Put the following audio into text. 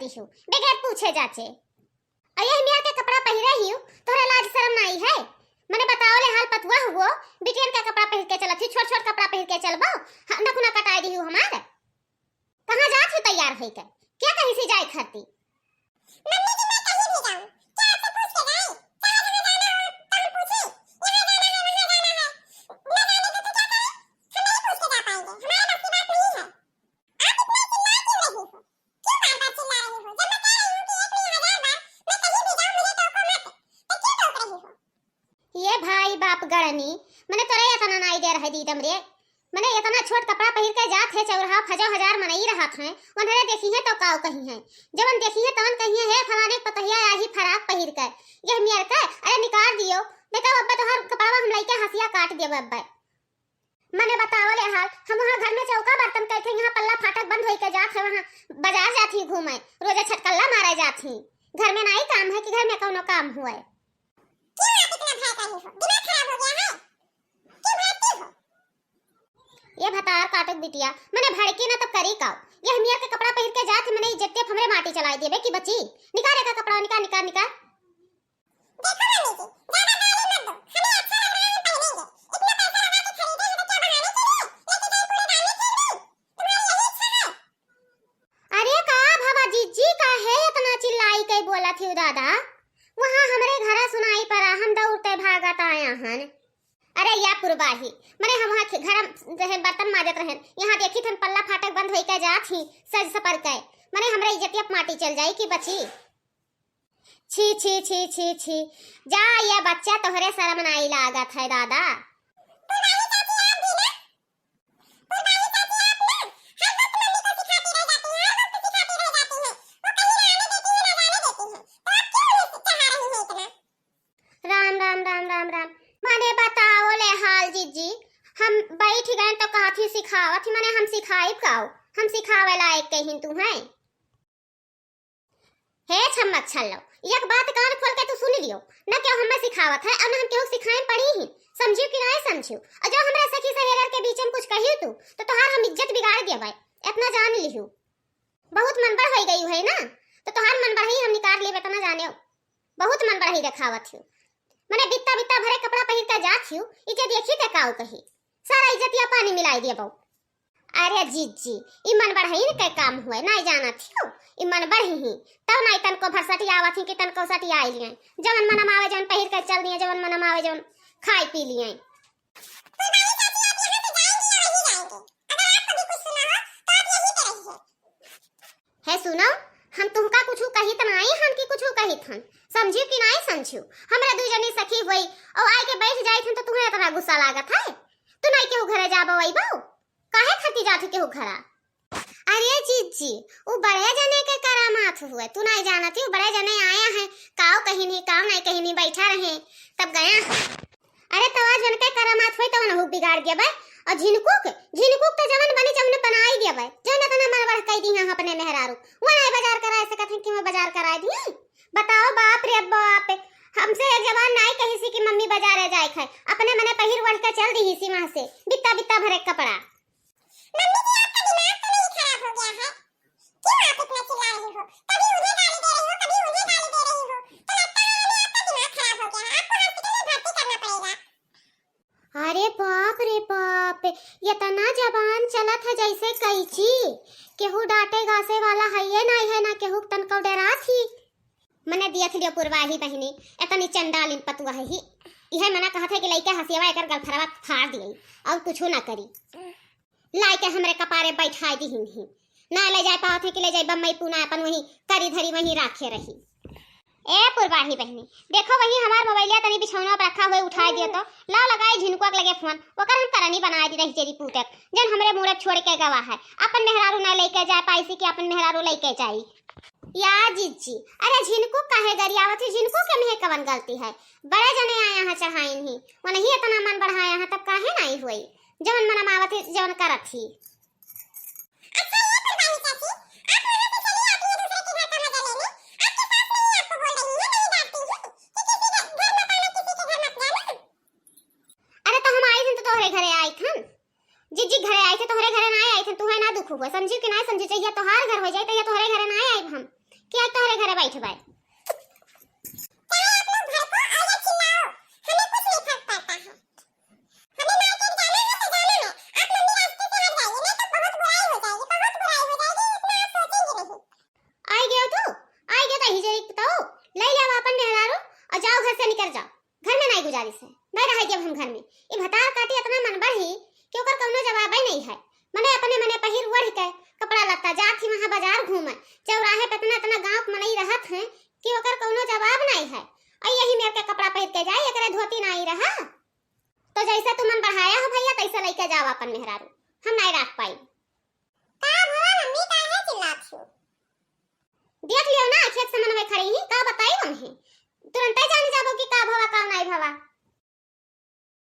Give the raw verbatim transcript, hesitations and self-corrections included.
दिहु, बगैर पूछे जाचे। अउ यह मेर के कपड़ा पहिरे हिउ, तोहरे लाज शरम नाई है? मने बताओ ले हाल पतुआ हुओ, बिटियन के कपड़ा पहिर के चलत ही, छोट छोट कपड़ा पहिर के चलबो, ह-, नखुना कटाई दिहु हमार। कहाँ जात ही तैयार होई के? क्या कहीं से जाए खरती? मम्मी जी, मैं कहीं भी जाऊं, क्या आपसे पूछ के जाए? चाहे जहाँ जाना हो, तहाँ पूछे। यहाँ जाना है, वहाँ जाना है। न जाने को तो क्या करें? हम नहीं पूछ के जा पाएंगे, हमारे बस की बात नहीं है। आप इतना चिल्ला क्यों रही हो? क्यों बार-बार चिल्ला रही हो? जब मैं कह रही हूँ कि एक नहीं हजार बार मैं कहीं भी जाऊँ, मुझे टोको मत, तो क्यों टोक रही हो? ये भाई बाप गड़नी, मने तोरे एतना नाई दे रहे दीदम रे। मने एतना छोट कपड़ा पहिर के जात है चौराहा, फजो हजार मनई रहत हैं, उन्हरे देखी है तो काऊ कही है। जवन देखी है तवन कही है, "हे फलाने के पतोहिया आही फराक पहिर के, यह मेर के, अरे निकार दियो, देखो अब्बे तोहर कपड़वा हम लइके हंसिया काट देबे अब्बे।" मने बताओ ले हाल, हम वहाँ घर में चौका बर्तन करके यहाँ पल्ला फाटक बंद होई के जात है, वहाँ बाजार जात ही घूमे, रोजे छटकल्ला मारे जात ही। घर में नाई काम है कि घर में कौनो काम हुए। क्यों आप इतना भड़क रही हो? दिमाग खराब हो गया है? क्यों भड़कती हो? ये भतार काटक बिटिया, मने भड़की ना तब करी काऊ? यह मेर के कपड़ा पहिर के जात है, मने इज्जतिया हमरे माटी चलाई देबे कि बची? निकाल एका कपड़ा, निकाल, निकाल, निकाल। देखो मम्मी जी, ज्यादा गाली मत दो। हमें अच्छा लग रहा है, हम पहनेंगे। इतना पैसा लगा के खरीदे हैं तो क्या बहाने के लिए लेके जाए पूरे गांव में फेंक दें? तुम्हारी यही इच्छा है? अरे का भवा जिज्जी, काहे इतना चिल्लाई के बोलत हिउ दादा? वहाँ हमरे घरा सुनाई पड़ा, हम दौड़ते भागत आया हन। अरे या पुरबाही, मने हम वहाँ खे-, घर रहे बर्तन माजत रहन, यहाँ देखी थन पल्ला फाटक बंद होई के जात ही सज सपर के, मने हमरे इज्जतिया माटी चल जाई कि बची। छी, छी, छी, छी, छी। जा, ये बच्चा तोहरे शर्म नाई लागत है, दादा। पुरबाही चाची, आप भी ना, पुरबाही चाची, आप ना, हर वक्त मम्मी को सिखाती रह जाती हैं, हर वक्त सिखाती रह जाती हैं। वो कहीं ना आने देती हैं, ना जाने देती हैं। तो आप क्यों उन्हें चढ़ा रही हैं इतना? राम, राम, राम, राम, राम। मने बताओ ले हाल जिज्जी, हम बैठ गए तो कहत ही सिखावत ही, मने हम सिखाइब काऊ? हम सिखावे लायक कहीं तू हैं? हे छम्मक छल्लो, एक बात कान खोल के तू सुन लियो, न केहू हमें सिखावत है और न हम केहू सिखाए पड़ी ही, समझियो कि नाय समझियो। और जो हमरा सखी सहेलर के बीच में कुछ कहियो तू, तो तोहार हम इज्जत बिगाड़ देबै, इतना जान लिहू। बहुत मनबढ़ होई गई है ना, तो तोहार मनबढ़ ही हम निकाल लेब, इतना जाने। बहुत मनबढ़ ही देखावत हियो, मने बित्ता बित्ता भरे कपड़ा पहिर के जात हियो, इज्जत देखी ते काऊ कही, सारा इज्जतिया पानी मिलाई देबो। अरे जिज्जी, ई मनबढ़इन के काम हुए, नाई जानत हियो? ई मनबढ़ ही, तब नाई तनको भर सटियावत ही कि तनको सटियाई लिये। जवन मन में आवे, जवन पहिर के चल दिये, जवन मन में आवे, जवन खाई पी लिये। फुलबानी चाची, आप यहाँ से जाएंगी या वहीं जाएंगे? अगर आपको भी कुछ सुना हो, तो आप यहीं पे रहिए। हे सुनो, हम तुहका कुछ कहित नाई हन कि कुछ कहित हन, समझियो कि नाई समझियो? हमरा दुई जनी सखी होई और आए के बैठ जाइत हन तो तुहें इतना गुस्सा लागत है? तू नाई केहू घरे जाबो अइबो? काहे खातिर जात हो केहू घरा? अरे जीजी, उ बड़े जने के करामात हुए, तू नाई जानत ही, उ बड़े जने आया है, काव कहिन ही, काव नाई कहिन ही, बैठा रहे, तब गया है। अरे तो आज उनके करामात हुए तो उन्हें बिगाड़ दिया भाई। और झिनकू के, झिनकू के तो जवन बनी जवन बनाई दिया भाई, जवन इतना मन बढ़ कह दी है अपने मेहरारू, वो नाई बाजार कराए सकत हैं कि मैं बाजार कराए दी। बताओ बाप रे बाप, हमसे एक जबान नाई कही सी कि मम्मी बाजारे जाए खाए, अपने मने पहिर ओढ़ के चल दी सी वहां से, बित्ता बित्ता भरे कपड़ा। मम्मी जी, आपका दिमाग तो नहीं खराब हो गया है? क्यों आप इतना चिल्ला रही हो? कभी उन्हें गाली दे रही हो, कभी उन्हें गाली दे रही हो। तो लगता है हमें आपका दिमाग खराब हो गया है। आपको हॉस्पिटल में भर्ती करना पड़ेगा। अरे बाप रे बाप, इतना जबान चलत है जैसे कैंची। केहू डांटे गासे वाला है ये नहीं है, ना केहू तनको डरा थी। मने देख लियो पुरवाही बहिनी, इतनी चंडालिन पतुआ है ही। इहे मना कहत है कि लइके हंसियावा एकर गलफरवा फाड़ दिए और कुछ ना करी। लाइके हमरे कपारे बैठाई दिहिन ही। ना ले जाए पावत है कि ले जाए बम्बई पूना, अपन वहीं करी धरी वहीं राखे रही। ए पुरवाही बहिनी, देखो वहीं हमार मोबाइलिया तनी बिछौना पर रखा हुए, उठाई दियो तो। लाओ लगाई झिनकुआ के लगे फोन, ओकर हम करनी बनाए दी रही जेरी पूतक, जन हमरे मूड़े छोड़ के गवा है। अपन मेहरारू ना लेके जाए पाई सी कि अपन मेहरारू लेके जाई। या जिज्जी, अरे झिनकू काहे गरियावत ही? झिनकू के में कवन गलती है? बड़े जने आया है चढ़ाइन ही, वो नहीं इतना मन बढ़ाया है, तब काहे नाई हुई? जवन मन मावत ही, जवन करत ही। अच्छा ये फुलबानी चाची, आप वहाँ से चली आती हैं दूसरे के घर का मजा लेने। आपकी सास नहीं आपको बोल रही है, नहीं डांटती है कि किसी के घर मत आना, किसी के घर मत जाना। अरे तो हम आई थन तो तोहरे घरे आई थन। जिज्जी घरे आई थे, तोहरे घरे ना आई थन, तुहे ना दुख हुआ, समझी कि ना समझी? जहिया तोहार घर हो जाए तहिया तोहरे घरे ना आई हम। से निकर जाओ, घर में नाई गुजारिस है, नाई रहाई देब हम घर में। ई भतार काटी इतना मन बढ़ी कि ओकर कौनो जवाबे नाई है। मने अपने मने पहिर ओढ़ के कपड़ा लत्ता जात ही वहाँ बाजार घूमे, चौराहे पे इतना इतना गाँव के मनई रहत हैं कि ओकर कौनो जवाब नाई है। और यही मेर के कपड़ा पहिर के जाई, एकरे धोती नाई रहा। तो जैसे तू मन बढ़ाया हो भैया, तैसे लइके जाओ अपन मेहरारू, हम नाई राख पाई।